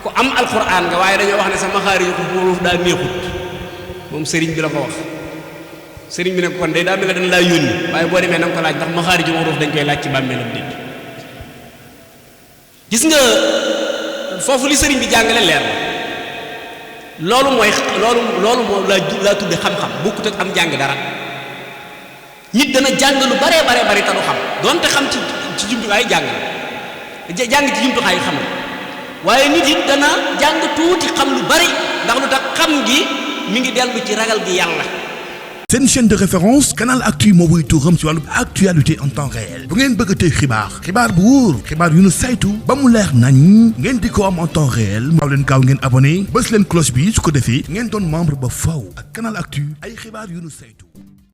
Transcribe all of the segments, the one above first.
ku am alquran nga waaye dañoo wax ne sa maxaariju xuruuf daa neexut moom sëriñ bi la ko wax sëriñ bi ne ko kon day daa mel ne dañ laa yónni waaye boo demee na nga ko laaj ndax maxaariju xuruuf dañ koy laaj ci bàmmeelam déet gis nga foofu li sëriñ bi jàngale leer na loolu moom laa tudde xam-xam bokkut ak am jàng dara nit dana jàng lu bare te du xam donte xam ci jumtukaay jàng ci jumtukaay xam na waaye nit it dana jàng tuuti xam lu bari ndax lu tax xam gi mi ngi dellu ci ragal gi yàlla. C'est une chaîne de référence Canal Actu moo wuy turam ci wàllu actualité en temps réel bu ngeen bëgg a tey xibaar bu wóor xibaar yu nu saytu ba mu leer nañ ngeen di ko am en temps réel maaw leen gaaw ngeen abonné bës leen cloche bi su ko defee ngeen doon membre ba faw ak Canal Actu ay xibaar yu nu saytu.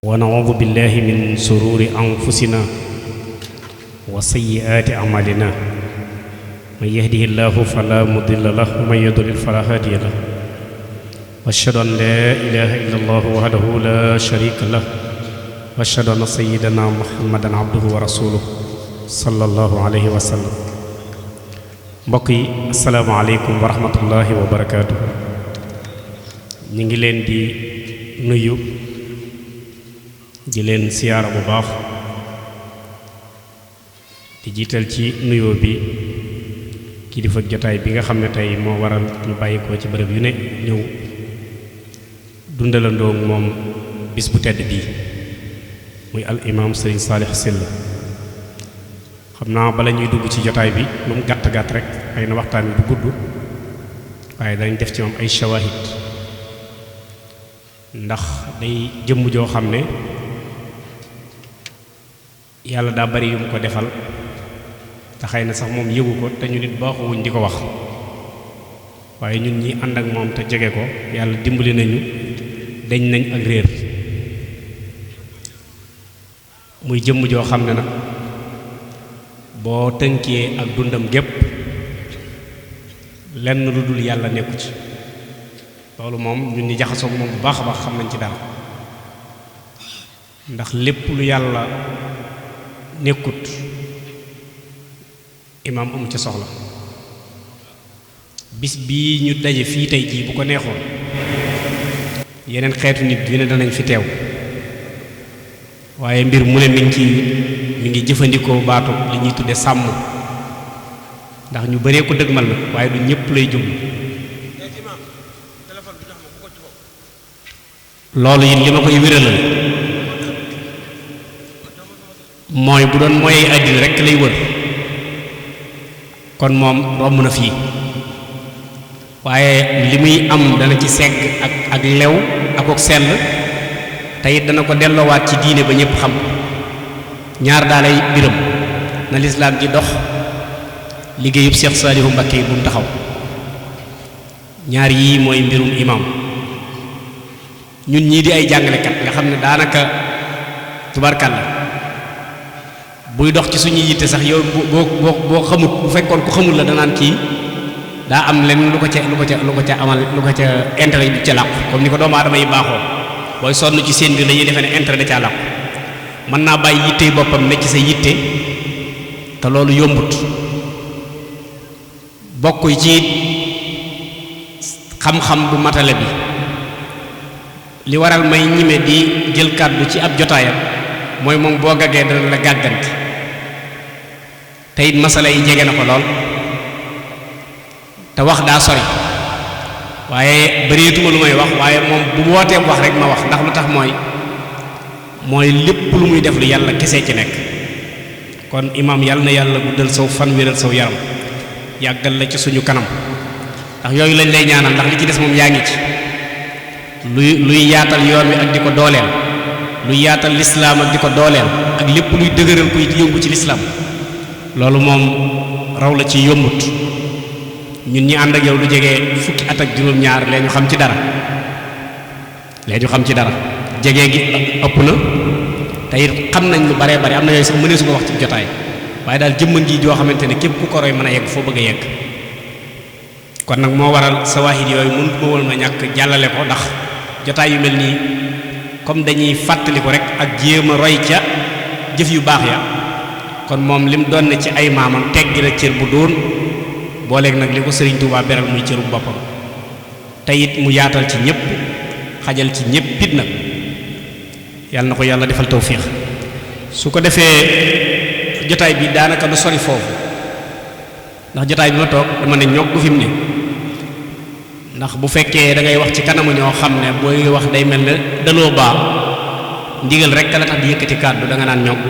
wa na'uudu billahi min sururi anfusina wa sayyi'aati a'malina man yahdihillahu fala mudilla lahu wa man yudlil fala hadiya lahu wa ashhadu an laa ilaaha illallah wahdahu laa shariika lahu wa ashhadu anna sayyidana muhammadan abduhu wa rasuluhu sallallahu alayhi wa sallam. mbokk yi assalaamu aleykum wa rahmatullahi wa barakaatu. ñu ngi leen di nuyu di leen siyaara bu baax di jiital ci nuyoo bi kilifa jotaay bi nga xam ne tey moo waral ñu bàyyi ko ci bërëb yu ne ñëw dundalandoo moom bis bu tedd bii muy al imaam Serigne Saliou Sylla xam naa bala ñuy dugg ci jotaay bi lu mu gàtt gàtt rek xëy na waxtaan wi du gudd waaye dañ def ci moom ay shawahid ndax day jëmm joo xam ne yàlla daa bari yu mu ko defal te xëy na sax moom yëgu ko te ñu nit baaxuwuñ di ko wax waaye ñun ñi ànd ak moom te jege ko yàlla dimbali nañu dañ nañ ak réer muy jëmm joo xam ne nag boo tënkee ak dundam gépp lenn lu dul yàlla nekku ci loolu moom ñun ñi jaxasoo moom bu baax a baax xam nañ ci dara ndax lépp lu yàlla nekkut imaam amu ca soxla bis bii ñu daje fii tey jii bu ko neexoon yeneen xeetu nit yu ne danañ fi teew waaye mbir mu ne mi ngi jëfandikoo baatu li ñuy tudde sàmm ndax ñu bëree ko dëgmal la waaye du ñëpp lay jum loolu it li ma koy wéralal mooy bu doon mooy àddina rekk lay wër kon moom romb na fii waaye li muy am dana ci segg ak lew ak ak sell te it dana ko delloowaat ci diine ba ñëpp xam ñaar daalay biram na lislaam ji dox liggéeyub Cheikh Saliou Mbacké yi bu mu taxaw ñaar yii mooy mbirum imam ñun ñii di ay jàngalekat nga xam ne daanaka tubarkàlla buy dox ci suñuy yitte sax yow boo xamut bu fekkoon ku xamul la danaan kii daa am lenn lu ko ca amal lu ko ca intérêt bi ca làqu comme ni ko doomu aadama yi baaxoo booy sonn ci seen biir dañuy defee ne intérêt da caa làqu mën naa bàyyi yitte boppam ne ci sa yitte te loolu yombut bokk ci xam-xam bu matale bi li waral may ñime di jël kàddu ci ab jotaayam mooy moom boo gaggee dana la gàgganti te it masala yi jege na ko lool te wax daa sori waaye bëreetuma lu may wax waaye moom bu wootee wax rek ma wax ndax lu tax mooy lépp lu muy def lu yàlla kese ci nekk kon imaam yàlla na yàlla guddal saw fan wéral saw yaram yàggal la ci suñu kanam ndax yooyu lañ lay ñaanal ndax li ci des moom yaa ngi ci luy yaatal yoon wi ak di ko dooleel luy yaatal lislaam ak di ko dooleel ak lépp luy dëgëral kuy yëngu ci lislaam loolu moom raw la ci yombut ñun ñi ànd ak yow lu jege fukki at ak juróom-ñaar lee ñu xam ci dara jege gi ëpp na te it xam nañ lu baree bari am na yooyu sax mënee su ko wax ci jotaay waaye daal jëmman ji joo xamante ne képp ku ko roy mën a yegg foo bëgg a yegg kon nag moo waral sawaahid yooyu mënut ma woon na ñàkk jàllale ko ndax jotaay yu mel nii comme dañuy fàttaliku rek ak jéem a roy ca jëf yu baax ya kon moom lim doon ne ci ay maamam teggi na cër bu booleeg nag li ko Sëriñ Tuubaa beral muy cëru boppam te it mu yaatal ci ñëpp xajal ci ñëpp it nag yàlla na ko yàlla defal tawfiix su ko defee jotaay bi daanaka du sori foofu ndax jotaay bi ma toog dama ne ñokk fi mu ne ndax bu fekkee da ngay wax ci kanamu ñoo xam ne booy wax day mel ne daloo baa ndigal rek la tax di yëkkati kàddu da nga naan ñokk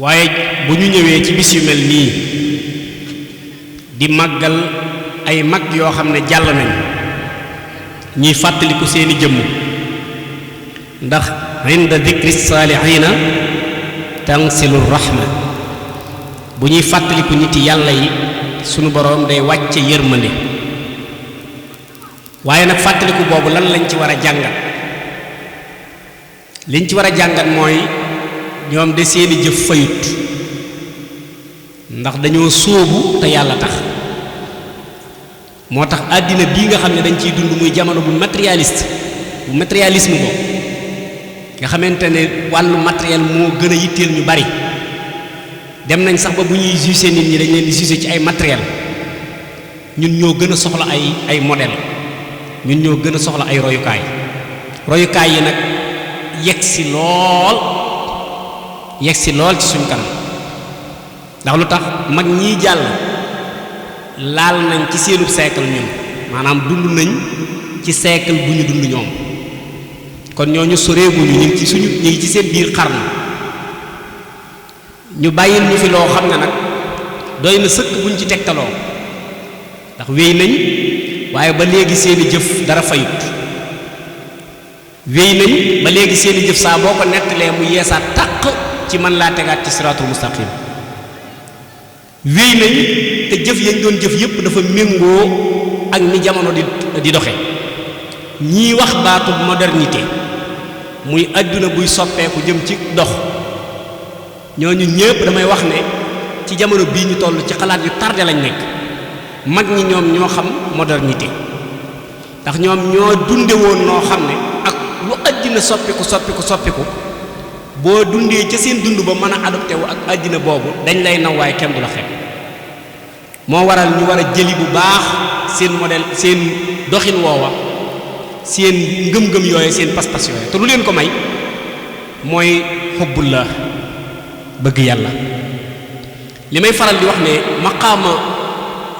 waaye bu ñu ñëwee ci bis yu mel nii di màggal ay mag yoo xam ne jàll nañ ñuy fàttaliku seeni jëmm ndax inda dikri saalihiina tansilu rahma bu ñuy fàttaliku nit yàlla yi sunu boroom day wàcce yërmande waaye nag fàttaliku boobu lan lañ ci war a jàngat liñ ci war a jàngat mooy ñoom de seeni jëf fayut ndax dañoo sóobu te yàlla tax moo tax àddina bii nga xam ne dañ ciy dund muy jamono bu matérialisme boobu nga xamante ne wàllu matériel moo gën a yitteel ñu bari dem nañ sax ba bu ñuy juger nit ñi dañ leen di juger ci ay matériel ñun ñoo gën a soxla ay modèle ñun ñoo gën a soxla ay royukaay yi nag yegg si lool ci suñ kanam ndax lu tax mag ñiy jàll laal nañ ci seenub siècle ñun maanaam dund nañ ci siècle bu ñu dund ñoom kon ñooñu soreeguñu ñu ngi ci seen biir xarnu ñu bàyyil ñu fi loo xam ne nag doy na sëkk buñ ci tegtaloo ndax wéy nañ waaye ba léegi seeni jëf dara fayut wéy nañ ba léegi seeni jëf saa boo ko nettalee mu yeesaat tàq ci mën laa tegaat ci siraatul mustaqim wéy nañ te jëf yañ doon jëf yépp dafa méngoo ak ni jamono di doxe ñii wax baatu modernité muy àdduna buy soppeeku jëm ci dox ñooñu ñépp damay wax ne ci jamono bii ñu toll ci xalaat yu tardé lañ nekk mag ñi ñoom ñoo xam modernité ndax ñoom ñoo dunde woon noo xam ne ak lu àddina soppiku boo dundee ca seen dund ba mën a adopté wu ak àddina boobu dañ lay naw waaye kenn du la xeeb moo waral ñu war a jëli bu baax seen modèle seen doxin woowa seen ngëm-ngëm yooyu seen pas-pas yooyu te lu leen ko may mooy xubbullah bëgg yàlla li may faral di wax ne maqaama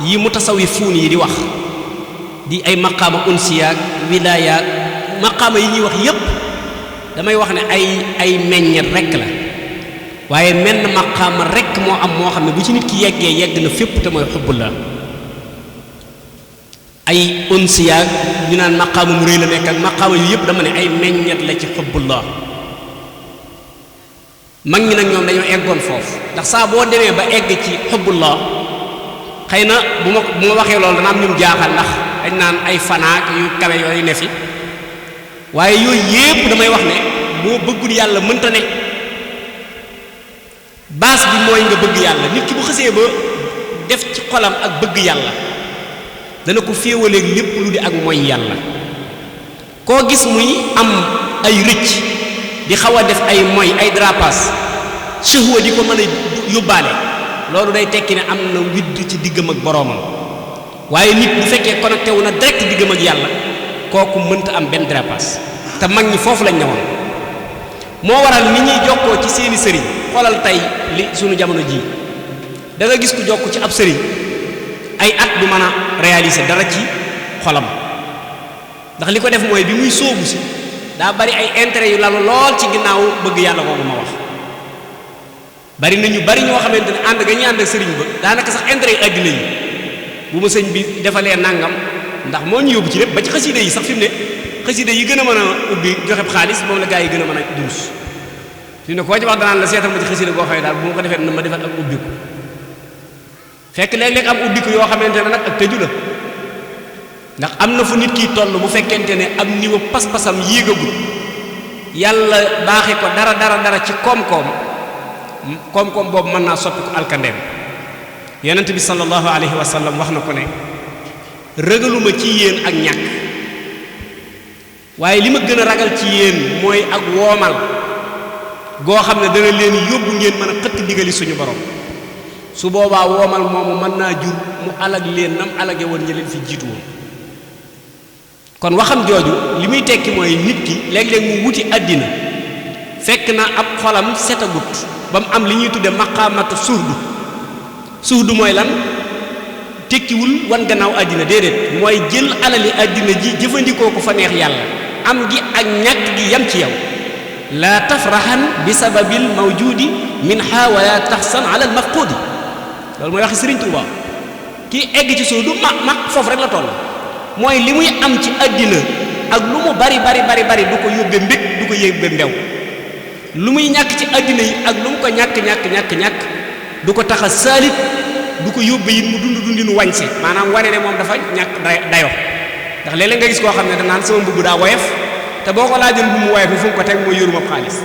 yi mutasawifuun yi di wax di ay maqaama unsiyaak wilaayaak maqaama yi ñuy wax yépp damay wax ne ay meññet rekk la waaye menn maqaama rekk moo am moo xam ne bu ci nit ki yeggee yegg na fépp te mooy xubbullah ay unsiyaak ñu naan maqaama mu réy la nekk ak maqaama yu yépp dama ne ay meññet la ci xubbullah mag ñi nag ñoom dañoo eggoon foofu ndax saa boo demee ba egg ci xubbullah xëy na bu ma waxee loolu dana am ñum jaaxal ndax dañ naan ay fanaak yu kawe yooyu ne fi waaye yooyu yépp damay wax ne boo bëggul yàlla mënta ne base bi mooy nga bëgg yàlla nit ki bu xësee ba def ci xolam ak bëgg yàlla dana ko féewaleeg lépp lu di ak mooy yàlla koo gis muy am ay rëcc di xaw a def ay moy ay drapas shahwa di ko mën a yóbbaale loolu day tekki ne am na widd ci diggam ak boroomam waaye nit bu fekkee connecté wu na direct diggam ak yàlla kooku mënta am benn drapas te mag ñi foofu lañ newoon moo waral ni ñuy jokkoo ci seeni sëriñ xoolal tey li sunu jamono ji da nga gis ku jokk ci ab sëriñ ay at du mën a réaliser dara ci xolam ndax li ko def mooy bi muy sóobu si daa bari ay intérêt yu lalu lool ci ginnaaw bëgg yàlla kooku ma wax bari na ñu bari ñoo xamante ne ànd ga ñu ànd ak sëriñ ba daanaka sax intérêt yi àddina yi bu ma sëñ bi defalee nangam ndax moo ñu yóbbu ci lépp ba ci xasida yi sax fi mu ne xasida yi gën a mën a ubbi joxe xaalis moom la gaa yi gën a mën a durus fi ne koo ci wax danaan la seetal ma ci xasida goo xëy daal bu ma ko defee na ma defal ak ubbiku fekk léeg-léeg am ubbiku yoo xamante ne nag ak tëju la ndax am na fu nit kiy toll bu fekkente ne am niveau pas-pasam yéegagul yàlla baaxee ko dara ci koom-koom boobu mën naa soppi ko alkandeem yonent bi sallallahu alayhi wa sallam wax na ko ne ragaluma ci yéen ak ñàkk waaye li ma gën a ragal ci yéen mooy ak woomal goo xam ne dana leen yóbbu ngeen mën a xëtt ndigali suñu borom su boobaa woomal moomu mën naa jur mu alag leen nam alage woon ña leen fi jiitu woon kon waxam jooju li muy tekki mooy nit ki léeg-léeg mu wuti àddina fekk na ab xolam setagut ba mu am li ñuy tudde maqaamatu suhdu mooy lan tekkiwul wan gannaaw àddina déedéet mooy jël alali àddina ji jëfandikoo ko fa neex yàlla am gi ak ñàkk gi yam ci yow laa tafrahan bi sababil mawjudi minha wala taxsan ala al mafqudi loolu mooy waxi Sëriñ Tuubaa kii egg ci suhdu ma foofu rek la toll mooy li muy am ci àddina ak lu mu bari du ko yóbbe mbég du ko yóbbe mbew lu muy ñàkk ci àddina yi ak lu mu ko ñàkk du ko tax a saalit du ko yóbbe it mu dundinu wañse maanaam wane ne moom dafa ñàkk dayo ndax léeg-léeg nga gis koo xam ne danaan sama mbubb daa woyof te boo ko laajoon bu mu woyof fu mu ko teg mooy yoruma xaalis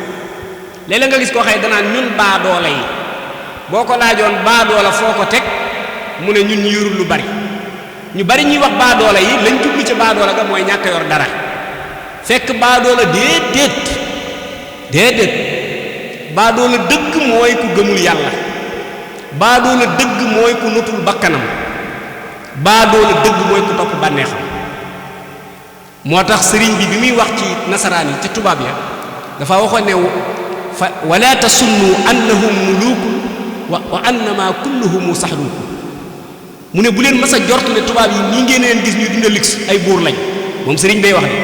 léeg-léeg nga gis koo xëy danaan ñun baadoola yi boo ko laajoon baadoola foo ko teg mu ne ñun ñu yorul lu bari ñu bari ñuy wax baadoola yi lañ jublu ci baadoola ga mooy ñàkk yor dara fekk baadoola déedéet baadoola dëgg mooy ku gëmul yàlla baadoola dëgg mooy ku notul bakkanam baadoola dëgg mooy ku topp bànneexam moo tax sëriñ bi muy wax ci nasaraan yi ci tubaab ya dafa waxoon ne fa wala tasunnu annahum muluukun wa annama kulluhum saxluuku mu ne bu leen mas a jortu ne tubaab yi nii ngeen leen gis ñu dunda lix ay buur lañ moom sëriñ bay wax ne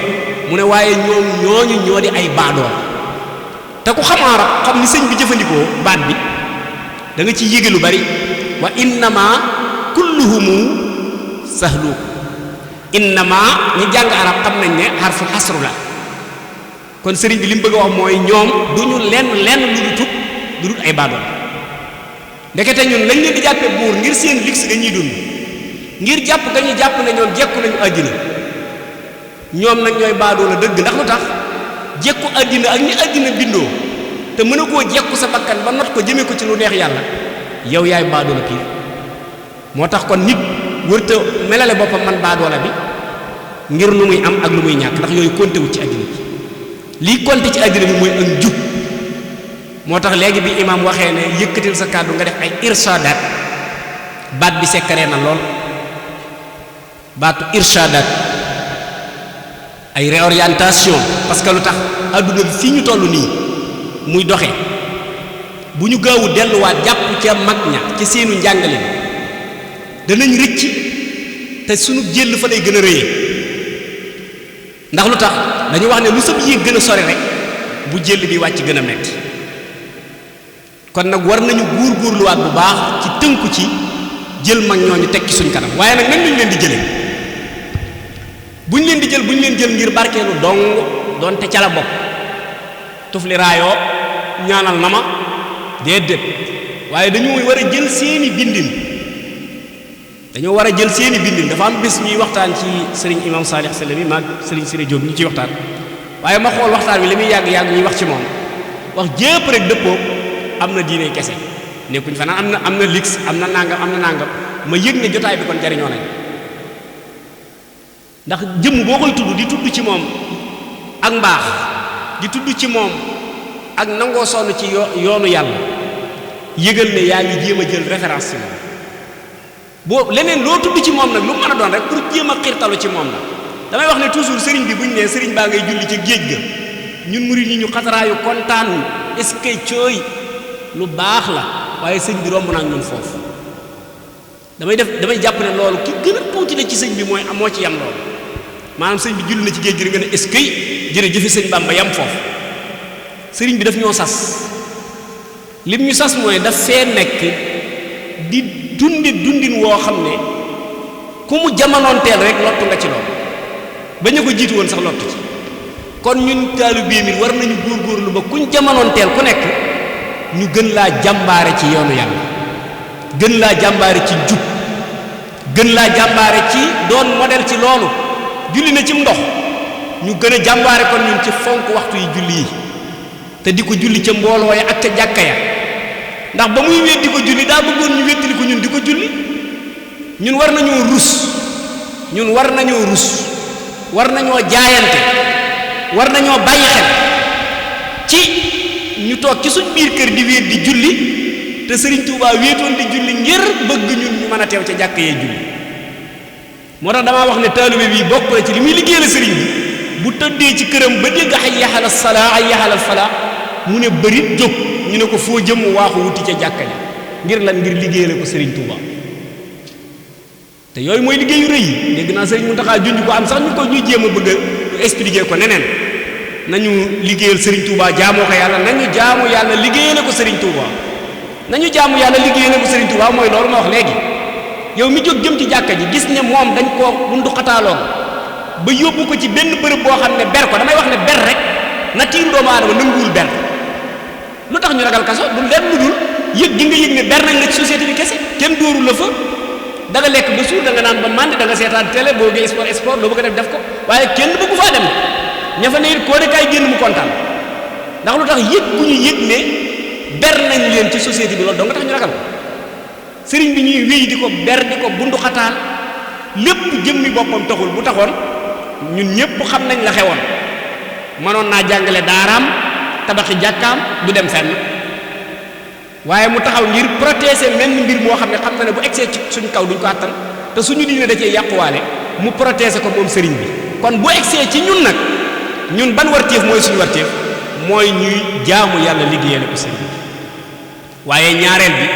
mu ne waaye ñooñu ñoo di ay baadoola te ku xam arab xam ni sëñ bi jëfandikoo baat bi da nga ci yéege lu bari wa innama kulluhumu sahluuk innama ñi jàng arab xam nañ ne xarfu xasru la kon sëriñ bi li mu bëgg a wax mooy ñoom du ñu lenn lu dul ay baadool ndekete ñun lañ leen di jàppee buur ngir seen lix ga ñuy dund ngir jàpp ga ñuy jàpp ne ñoom jekku nañu àddina ñoom nag ñooy baadoo la dëgg ndax lu tax jekku àddina ak ni àddina bindoo te mën a koo jekku sa bakkan ba not ko jëmee ko ci lu neex yàlla yow yaay baadoo la piir moo tax kon nit wërta melale boppam man baadoola bi ngir lu muy am ak lu muy ñàkk ndax yooyu konte wut ci àddina bi lii konte ci àddina bi mooy ak njub moo tax léegi bi imaam waxee ne yëkkatil sa kàddu nga def ay irshadaat baat bi sekkaree na lool baatu irshadaat ay réorientation parce que lu tax adduna bi fii ñu toll nii muy doxe bu ñu gaawu delluwaat jàpp ca mag ña ci seenu njàngale danañ rëcc te sunu jël fa lay gën a rëyee ndax lu tax dañu wax ne lu sab yéeg gën a sori rek bu jël bi wàcc gën a metti kon nag war nañu góorgóorluwaat bu baax ci tënku ci jël mag ñooñu teg ci suñ kanam waaye nag nan lañ leen di jëlee buñ leen di jël buñ leen jël ngir barkeelu dong doonte ca la bokk tufli raayoo ñaanal na ma déedéet waaye dañoo war a jël seeni bindin dafa am bés ñuy waxtaan ci sëriñ imam Salih Salami maag sëriñ Siré Diop ñu ciy waxtaan waaye ma xool waxtaan wi li muy yàgg ñuy wax ci moom wax jépp rek dëppoo am na diine kese nekkuñ fa naan am na lix am na nangam ma yëg ne jotaay bi kon jariñoo nañ ndax jëmm boo koy tudd di tudd ci moom ak mbaax di tudd ci moom ak nangoo sonn ci yoonu yàlla yëgal ne yaa ngi jéem a jël référence ci moom boo leneen loo tudd ci moom nag lu mën a doon rek pour jéem a xiirtalu ci moom la damay wax ne toujours sëriñ bi bu ñu nee sëriñ baa ngay julli ci géej ga ñun murid yi ñu xataraayu kontaan est-ce que cooy lu baax la waaye sëñ bi romb naa ñun foofu damay jàpp ne loolu ki gën a tuuti la ci sëñ bi mooy moo ci yam loolu maanaam sëñ bi julli na ci géej gi nga ne est-ce que jërëjëf sëñ Bamba yam foofu sëriñ bi daf ñoo sas lim ñu sas mooy daf fee nekk di dundin woo xam ne ku mu jamonoonteel rek lottu nga ci loolu ba ñu ko jiitu woon sax lottu ci kon ñun taalibe mi war nañu góorgóorlu ba kuñ jamonoonteel ku nekk ñu gën laa jàmbaare ci yoonu yàlla gën laa jàmbaare ci jub gën laa jàmbaare ci doon modèle ci loolu julli na ci ndox ñu gën a jàmbaare kon ñun ci fonk waxtu yi julli yi te di ko julli ca mbooloo ya ak ca jàkka ya ndax ba muy weddi ko julli daa bëggoon ñu wettali ko ñun di ko julli ñun war nañoo rus war nañoo jaayante war nañoo bàyyi xel ci ñu toog ci suñ biir kër di wéet di julli te Serigne Touba wéetoon di julli ngir bëgg ñun ñu mën a teew ca jàkk yee julli moo tax damaa wax ne taalibe bi bokk na ci li muy liggéeyal Serigne bi bu tëddee ci këram ba dégg hayya ala salaa hayya ala falaa mu ne bërit jóg ñu ne ko foo jëm mu waaxu wuti ca jàkka ja ngir lan ngir liggéeyale ko Serigne Touba te yooyu mooy liggéeyu rëy yi dégg naa Serigne Mountakha junj ko am sax ñu ko ñuy jéem a bëgg a expliquer ko neneen nañu liggéeyal Serigne Touba jaamoo ko yàlla nañu jaamu yàlla liggéeyale ko Serigne Touba nañu jaamu yàlla liggéeyale ko Serigne Touba mooy loolu ma wax léegi yow mi jóg jëm ci jàkka ji gis ne moom dañ koo bundu xataaloon ba yóbbu ko ci benn bërëb boo xam ne ber ko damay wax ne ber rek natiiru doomu aadama nanguwul ber lu tax ñu ragal kaso du leen lu dul yëg gi nga yëg ne ber nañ la ci société bi kese kenn dóoru la fa da nga lekk ba suur da nga naan ba màndi da nga seetaan télé boo gee sport loo bëgg a def ko waaye kenn bëggu faa dem ña fa ne it koo de kaay génn mu kontaan ndax lu tax yëg bu ñu yëg ne ber nañ leen ci société bi loolu doo nga tax ñu ragal ko sëriñ bi ñuy wéy di ko ber di ko bundu xataal lépp jëmmi boppam taxul bu taxoon ñun ñëpp xam nañ la xewoon mënoon naa jàngale daaraam tabaxi jàkkaam du dem fenn waaye mu taxaw ngir protéger menn mbir moo xam ne xam na ne bu egsee ci suñ kaw duñ ko àttan te suñu diine da cee yàquwaale mu protéger ko moom sëriñ bi kon bu egsee ci ñun nag ñun ban warteef mooy suñu warteef mooy ñuy jaamu yàlla liggéeyale ko sëriñ bi waaye ñaareel bi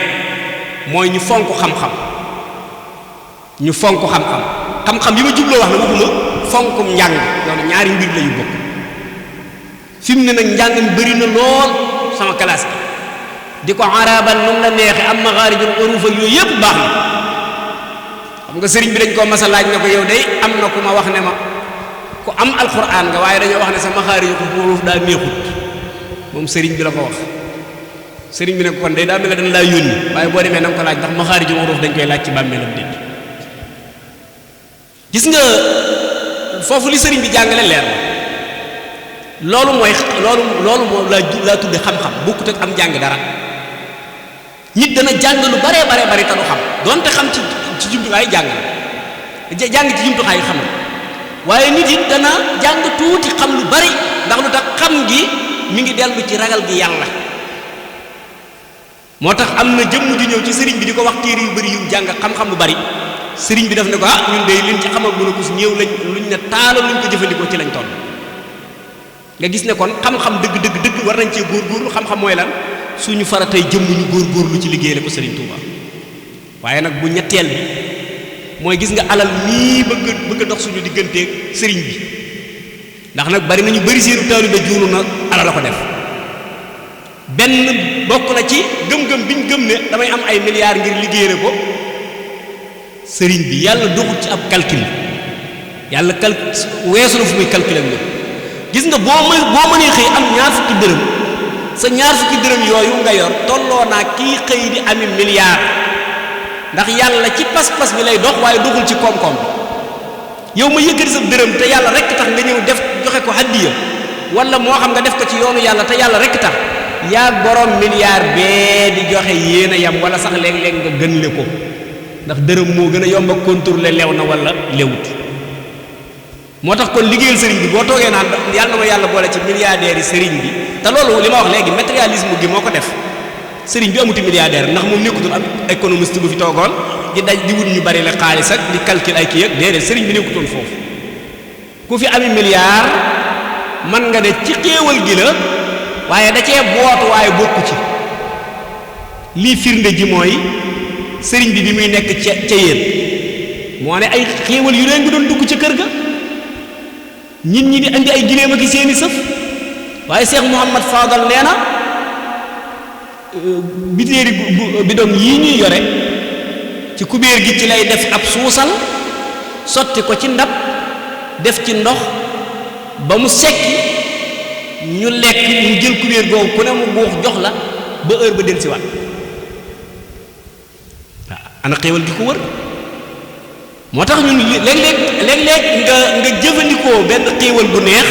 mooy ñu fonk xam-xam ñu fonk xam-xam xam-xam yi ma jubloo wax ne waxuma fonkum njàng loolu ñaari mbir la yu bokk fi mu ne nag njàng mi bëri na lool sama classe bi di ko arabal nu mu la neexe am maxaarijul uruuf ak yooyu yëpp baax na xam nga sëriñ bi dañ koo masa laaj ne ko yow day am na ku ma wax ne ma ku am alquran nga waaye dañoo wax ne sa maxaarijul uruuf daa neexut moom sëriñ bi la ko wax sëriñ bi ne ko kon day daa mel ne dañ laa yónni waaye boo demee na nga ko laaj ndax maxaarijul uruuf dañ koy laaj ci bàmmeelam déet gis nga foofu li sëriñ bi jàngale leer na loolu moo laa tudde xam-xam bokkut ak am jàng dara nit dana jàng lu baree bari te du xam donte xam ci jumtukaay jàng ci jumtukaay xam na waaye nit it dana jàng tuuti xam lu bari ndax lu tax xam gi mi ngi dellu ci ragal gi yàlla moo tax am na jëmm ju ñëw ci sëriñ bi di ko wax téere yu bari yu jàng xam-xam lu bari sëriñ bi daf ne ko ñun de liñ ci xamal mën a kus néew lañ luñ ne taala luñ ko jëfandikoo ci lañ toll nga gis ne kon xam-xam dëgg war nañ cee góorgóorlu xam-xam mooy lan suñu faratay jëmm ñu góorgóorlu ci liggéey la ko Serigne Touba waaye nag bu ñetteel bi mooy gis nga alal mii bëgg a dox suñu digganteeg sëriñ bi ndax nag bari nañu bari seenu taalibe juunu nag alal la ko def benn bokk na ci gëm-gëm biñ gëm ne damay am ay milliards ngir liggéeyale ko sëriñ bi yàlla doxul ci ab calcul yàlla weesu na fu muy calculer ak gis nga boo mënee xëy am ñaar fukki dërëm sa ñaar fukki dërëm yooyu nga yor tolloo naa kii xëy di ami milliard ndax yàlla ci pas-pas bi lay dox waaye doxul ci koom-koom bi yow ma yëkkati sa dërëm te yàlla rek tax nga ñëw def joxe ko hadiya wala moo xam nga def ko ci yoonu yàlla te yàlla rek tax yaa borom milliard bee di joxe yéen a yam wala sax léeg-léeg nga gën le ko ndax dërëm moo gën a yomb a contrôler lew na wala lewut moo tax kon liggéeyal sëriñ bi boo toogee naan yàlla na ma yàlla boole ci milliardaires yi sëriñ bi te loolu li ma wax léegi matérialisme gi moo ko def sëriñ bi amuti milliardaire ndax moom nekkutul am économiste bu fi toogoon di daj di wut ñu bari la xaalis ak di calcul ay kii ak déedéet sëriñ bi nekkutoon foofu ku fi ami milliard man nga ne ci xéewal gi la waaye da cee bootu waaye bokku ci lii firnde ji mooy sëriñ bi muy nekk ca yéen moo ne ay xéewal yu leen ngi doon dugg ca kër ga nit ñi di andi ay giléem ak seeni sëf waaye Cheikh Mouhamad Fadal nee na bitéeri bidon yii ñuy yore ci kubéer gi ci lay def ab suusal sotti ko ci ndab def ci ndox ba mu sekki ñu lekk ñu jël kubéer googu ku ne mu buux jox la ba heure ba del si waat waaw ana xéewal gi ko wër moo tax ñun léeg-léeg nga jëfandikoo benn xéewal bu neex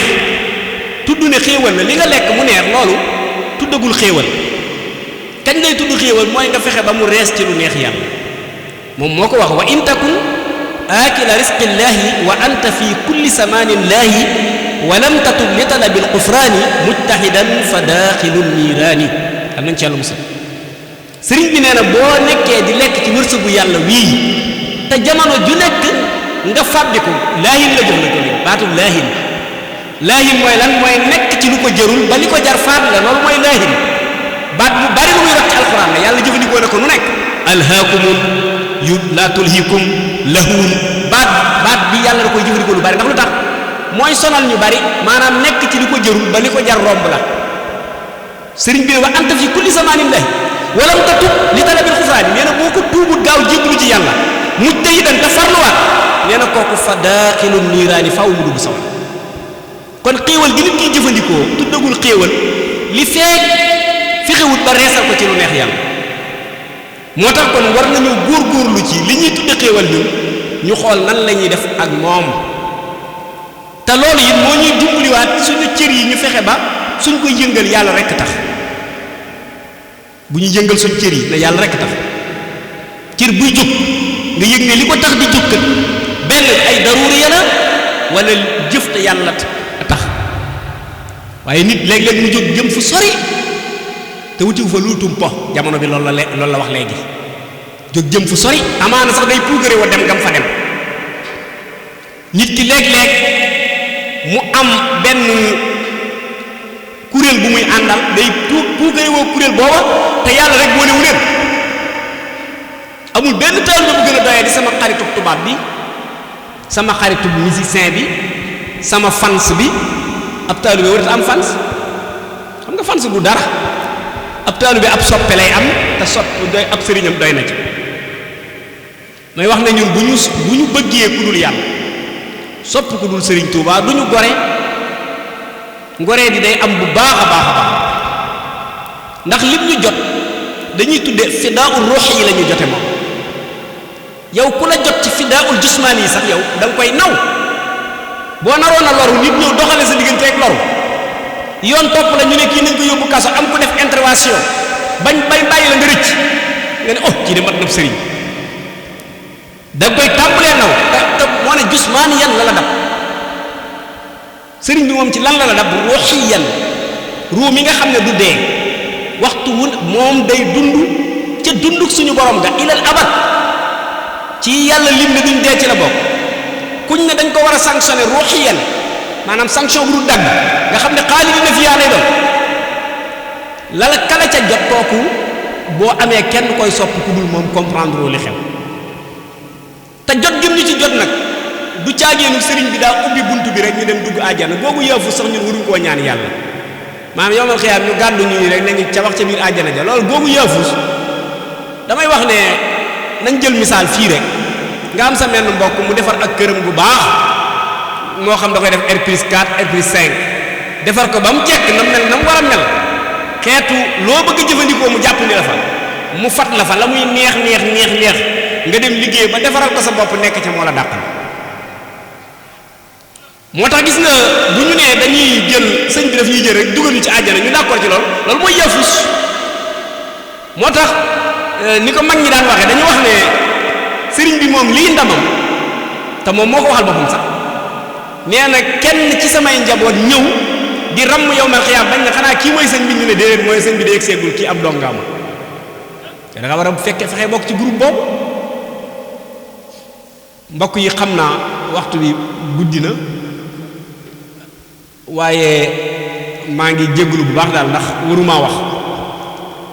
tudd ne xéewal la li nga lekk mu neex loolu tuddagul xéewal kañ lay tudd xéewal mooy nga fexe ba mu rees ci lu neex yàlla moom moo ko wax wa in takun aakila risqillaahi wa anta fi kulli samaanillaahi wa lam tatub li talabil qufraani mujtahidan fa daaxilun niiraani am nañ ci yàlla musal sëriñ bi nee na boo nekkee di lekk ci wërsëgu yàlla wii te jamono ju nekk nga fàbbiku laahin la jox la ko léegi baatu laahin mooy lan mooy nekk ci lu ko jërul ba li ko jar faat la loolu mooy laahin baat bu bari lu muy wax ci alxuraan la yàlla jëfandikoo na ko nu nekk alhaakumul yu laa tulhikum lahuun baat bi yàlla da koy jëfandikoo lu bari ndax lu tax mooy sonal ñu bari maanaam nekk ci li ko jërul ba li ko jar romb la sëriñ bi ne wa anta fi kulli zamanin lahi walam tatub li talabil xufraani nee na boo ko tuubut gaaw jébbalu ci yàlla mujtahidan te farluwaat nee na kooku fa daaxilu niiraani faaw mu dugg sawar kon xéewal gi nit kiy jëfandikoo tuddagul xéewal li feek fexewut ba reesal ko ci lu neex yàlla moo tax kon war nañu góorgóorlu ci li ñuy tudde xéewal ñun ñu xool nan la ñuy def ak moom te loolu it moo ñuy dimbaliwaat suñu cër yi ñu fexe ba suñ koy yëngal yàlla rekk tax bu ñu yëngal suñ cër yi ne yàlla rekk tax cër buy jóg nga yëg ne li ko tax di jóg kat benn ay daruuri ya la wala jëf te yàlla tax waaye nit léeg-léeg mu jóg jëm fu sori te wutiwu fa luutum po jamono bi loolu la wax léegi jóg jëm fu sori amaana sax day puugare wa dem gam fa dem nit ki léeg-léeg mu am benn kuréel bu muy àndal day puugare woo kuréel booba te yàlla rek moo ne wu leen amul benn taalibe bu gën a doyee di sama xaritu tubaab bi sama xaritu musicien bi sama fans bi ab taalibe warut am fans xam nga fans bu dara ab taalibe ab soppe lay am te sopp doy ab sëriñam doy na ci may wax ne ñun bu ñu bëggee ku dul yàlla sopp ku dul sëriñ Tuubaa du ñu gore ngoree di day am bu baax a baax a baax ndax lim ñu jot dañuy tudde fidaa'ul ruux yi la ñu jote moom yow ku la jot ci fidaa'ul jusmaani yi sax yow da nga koy naw boo naroon a loru nit ñëw doxale sa diggante ak loru yoon topp la ñu ne kii nañ ko yóbbu kaso am ko def intervention bañ bàyyi la nga rëcc nga ne oh kii de mat na sëriñ da nga koy tàmbalee naw te moo ne jusmaani yan la la dab sëriñ bi moom ci lan la la dab ruuxi yan ruu mi nga xam ne du dee waxtu wu moom day dund ca dunduk suñu borom ga ilal abad ci yàlla lim ne duñ dee ci la bokk kuñ ne dañ ko war a sanctionné ruuxiyan maanaam sanction bu du dagg nga xam ne xaalidina fiihaa lay doon lala kala ca jot kooku boo amee kenn koy sopp ku dul moom comprendre li xew te jot gëm ñu ci jot nag du caageenu sëriñ bi daa ubbi bunt bi rek ñu dem dugg àjjana googu yaafu sax ñun waruñ koo ñaan yàlla maanaam yowmal xiyaam ñu gàddu ñu rek nañu ca wax ca biir àjjana ja loolu googu yaafus damay wax ne nañ jël misaal fii rek nga am sa menn mbokk mu defar ak këram bu baax moo xam da koy def R+4 R+5 defar ko ba mu jekk na mel na mu war a mel xeetu loo bëgg a jëfandikoo mu jàpp ni la fa mu fat la fa la muy neex nga dem liggéey ba defaral ko sa bopp nekk ca moo la dàqal moo tax gis nga bu ñu nee dañuy jël sëñ bi daf ñuy jël rek dugal ñu ci àjjana ñu d'accord ci loolu mooy yafus moo tax ni ko mag ñi daan waxee dañu wax ne sëriñ bi moom lii ndamam te moom moo ko waxal boppam sax nee na kenn ci samay njaboot ñëw di ramm yawmal xiyaam bañ na xanaa kii mooy sëñ bi ñu ne déedéet mooy sëñ bi day seegul kii ab dongaama te da nga war a fekkee fexe bokk ci groupe boobu mbokk yi xam naa waxtu bi guddi na waaye maa ngi jégalu bu baax daal ndax waruma wax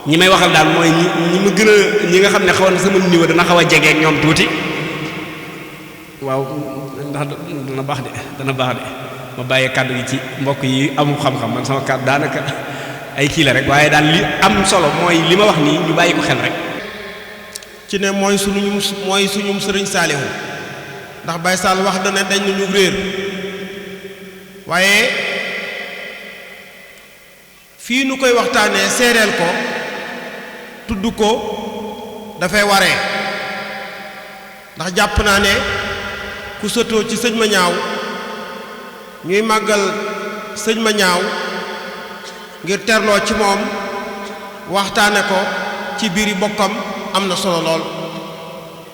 ñi may waxal daal mooy ñi ma gën a ñi nga xam ne xaw na sama niveau dana xaw a jege ak ñoom tuuti waaw ndax dana baax de ma bàyyee kàddu gi ci mbokk yi amul xam-xam man sama kàddu daanaka ay kii la rek waaye daal li am solo mooy li ma wax nii ñu bàyyi ko xel rek. ci ne mooy suñum sëriñ Saalihu ndax Baye Sall wax na ne dañ ñu réer waaye fii nu koy waxtaanee seereel ko tudd ko dafay waree ndax jàpp naa ne ku sëtoo ci sëñ ma ñaaw ñuy màggal sëñ ma ñaaw ngir terloo ci moom waxtaane ko ci biiri bokkam am na solo lool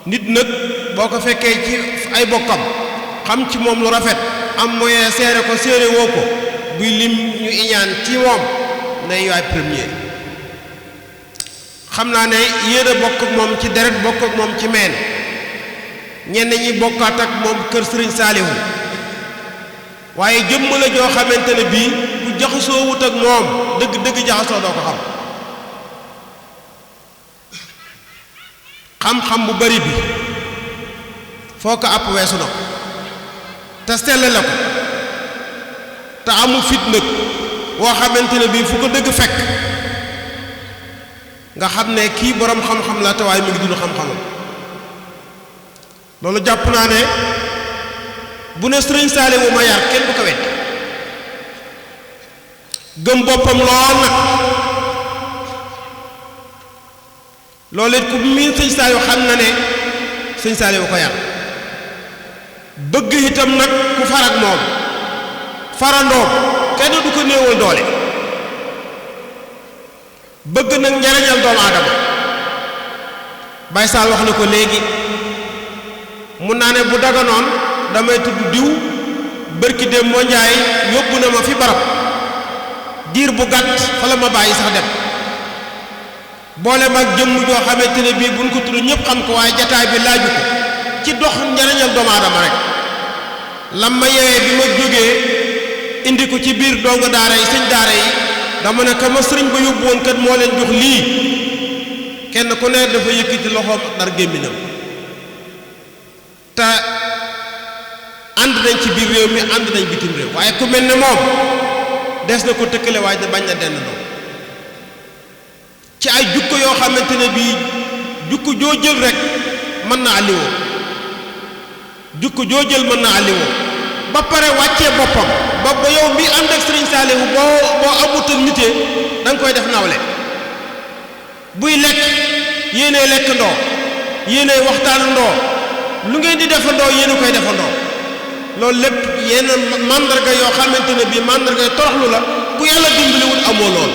nit nag boo ko fekkee ci ay bokkam xam ci moom lu rafet am moyen seere ko séere woo ko buy lim ñu iñaan ci moom nay yaay premier xam naa ne yéen a bokk ak moom ci deret bokk ak moom ci meen ñenn ñi bokkaat ak moom kër Sëriñ Saalihu waaye jëmm la joo xamante ne bii bu jaxasoo wut ak moom dëgg jaxasoo doo ko xam-xam bu bari bi foo ko àpp weesu na ko te sell la ko te amul fit nag woo xamante ne bii fu ko dëgg fekk nga xam ne kii boroom xam-xam la te waaye mi ngi dund xam-xamam loolu jàpp naa ne bu ne Sëriñ Saaliwu ma yar kenn bu ko wet gëm boppam lool nag loolu it ku miin Sëriñ Saaliwu xam na ne Sëriñ Saaliwu ko yar bëgg itam nag ku farak moom farandoom kenn du ko néewal doole bëgg nag njariñal doomu aadama Baye Sall wax na ko léegi mun naa ne bu daganoon damay tudd diw bërki dem moo njaay yóbbu na ma fi barab diir bu gàtt fa la ma bàyyi sax dem boole mag jëmm joo xamante ne bii buñ ko tudd ñëpp xam ko waaye jataay bi laaju ko ci dox njariñal doomu aadama rek lam ma yewee bi ma jógee indi ko ci biir donga daara yi sëñ daara yi dama ne ka ma sëriñ ba yóbbu woon kat moo leen jox lii kenn ku ne dafa yëkkati loxoom ak dar gémminam te ànd nañ ci biir réew mi ànd nañ bitim réew waaye ku mel ne moom des na ko tëkkale waaye bañ na denn doom ci ay jukko yoo xamante ne bii jukko joo jël rek mën na alliwoo jukko joo jël mën na alliwoo ba pare wàccee boppam ba yow mi ànd ak Sëriñ Saalihu boo amutal nitee da nga koy def nawle buy lekk yéenay lekk ndoo yéenay waxtaan ndoo lu ngeen di defandoo yéen a koy defandoo loolu lépp yenn màndarga yoo xamante ne bii màndarga toroxlu la ku yàlla dimbaliwul amoo lool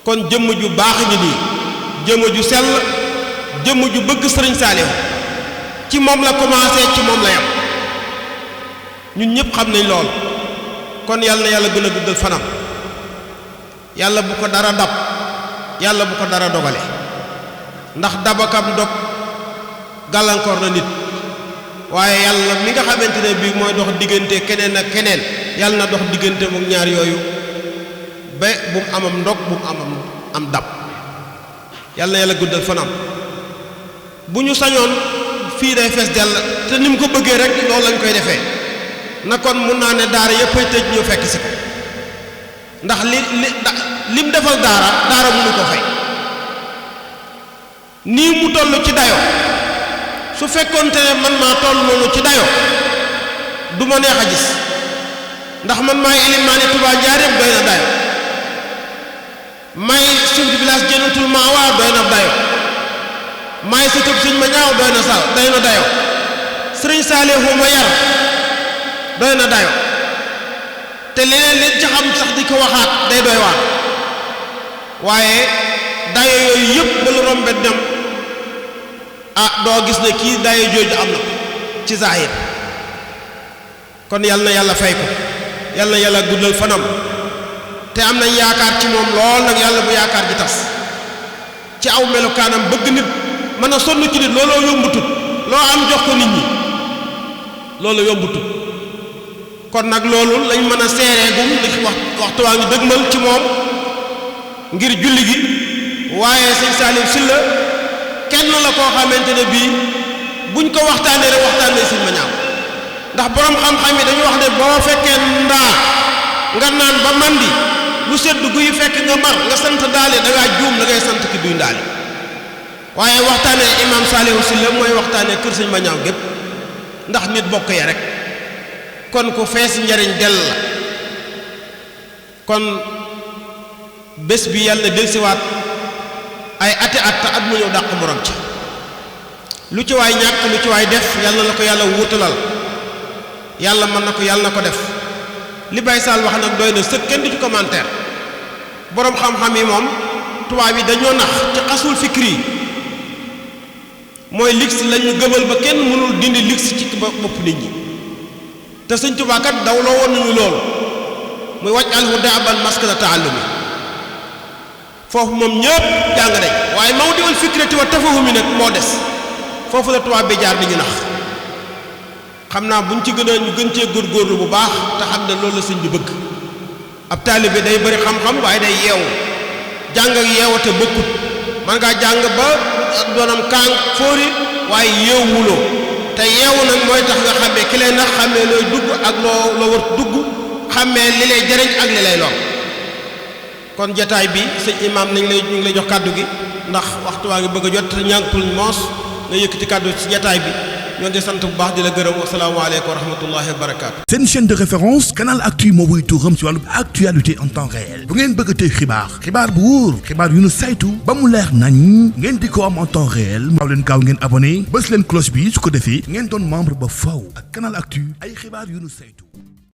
kon jëmm ju baax ngi nii jëmm ju sell jëmm ju bëgg Sëriñ Saalihu ci moom la commencé ci moom la yam ñun ñëpp xam nañ lool kon yàlla na yàlla gën a guddal fanam yàlla bu ko dara dab yàlla bu ko dara dogale ndax dabakam dog gàllankoor na nit waaye yàlla mi nga xamante ne bii mooy dox diggante keneen ak keneen yàlla na dox diggante moom ñaar yooyu ba bu mu amam ndog bu mu am dab yàlla na yàlla guddal fanam bu ñu sañoon fii day fees dell te ni mu ko bëggee rek loolu lañ koy defee na kon mun naa ne daara yëpp ay tëj ñu fekk si ko ndax lim defal daara mënu ko fay nii mu toll ci dayo su fekkoonte ne man maa toll noonu ci dayo du ma neex a gis ndax man maay ilimaani Tuubaa Njaaréem doy na dayo may chef de village Jannatul Ma'wa doy na dayo may sëtëb Sëñ ma ñaaw doy na dayo Sëriñ Saalihu ma yar doy na dayo te leneen leen ci xam sax di ko waxaat day doy waar waaye dayo yooyu yëpp ba lu rombe dem doo gis ne kii dayo jooju am na ci zahir kon yal na yàlla fay ko yal na yàlla guddal fanam te am nañ yaakaar ci moom lool nag yàlla bu yaakaar ji tas ci aw melukaanam bëgg nit mën a sonn ci nit looloo yombutut loo am jox ko nit ñi loolu yombutut kon nag loolu lañ mën a seereegum li waxtu waa ngi dëgmal ci moom ngir julli gi waaye Sëñ Saaliw Sylla kenn la koo xamante ne bii buñ ko waxtaanee rek waxtaanee Sëñ ma ñaaw ndax borom xam-xam yi dañu wax ne boo fekkee ndaa nga naan ba mandi lu sedd guy fekk nga mar nga sant daale da ngaa juum da ngay sant ki duy ndaali waaye waxtaanee Imam Saaliw Sylla mooy waxtaanee kër Sëñ ma ñaaw gépp ndax nit bokk ya rek kon ku fees njariñ dell la kon bés bi yàlla delsiwaat ay ati at te at mu ñëw dàq morom ci lu ci waay ñàkk lu ci waay def yàlla na ko yàlla wuutalal yàlla mën na ko yàlla na ko def li Baye Sall wax nag doy na sëkk kenn du ci commentaire boroom xam-xam yi moom tubaab yi dañoo nax ci xasul fikri yi mooy lix lañu gëmal ba kenn mënul dindi lix ci bopp nit ñi te Sëñ Tuubaa kat dawloo woon nañu loolu muy wàcc alhu daaban maskana taallumi foofu moom ñëpp jàng nañ waaye mawdiul fikrati wa tafahumi nag moo des foofu la tubaab bi jaar di ñu nax xam naa buñ ci ñu gën cee góorgóorlu bu baax te xam ne loolu la sëñ bi bëgg ab taalibe day bari xam-xam waaye day yeewu jàng ak yeewate bokkut man ngaa jàng ba doonam kaang fóori waaye yeewuloo te yeewu nag mooy tax nga xàmmee ki lay nax xàmmee looy dugg ak loo war dugg xàmmee li lay jariñ ak li lay lor kon jataay bi sëñ imaam ñu ngi lay jox kàddu gi ndax waxtu waa ngi bëgg a jot te ñànkul moos nga yëkkati kàddu ci jataay bi ñoo ngi sant bu baax di la gërëm asalaamaaleykum wa rahmatullahi wa barakaatu. seen chaîne de référence Canal Actu moo wuy tuuram ci wàllu actualité en temps réel bu ngeen bëgg a tey xibaar bu wóor xibaar yu nu saytu ba mu leer nañ ngeen di ko am en temps réel maaw leen gaaw ngeen abonné bës leen cloche bi su ko defee ngeen doon membre ba faw ak Canal Actu ay xibaar yu nu saytu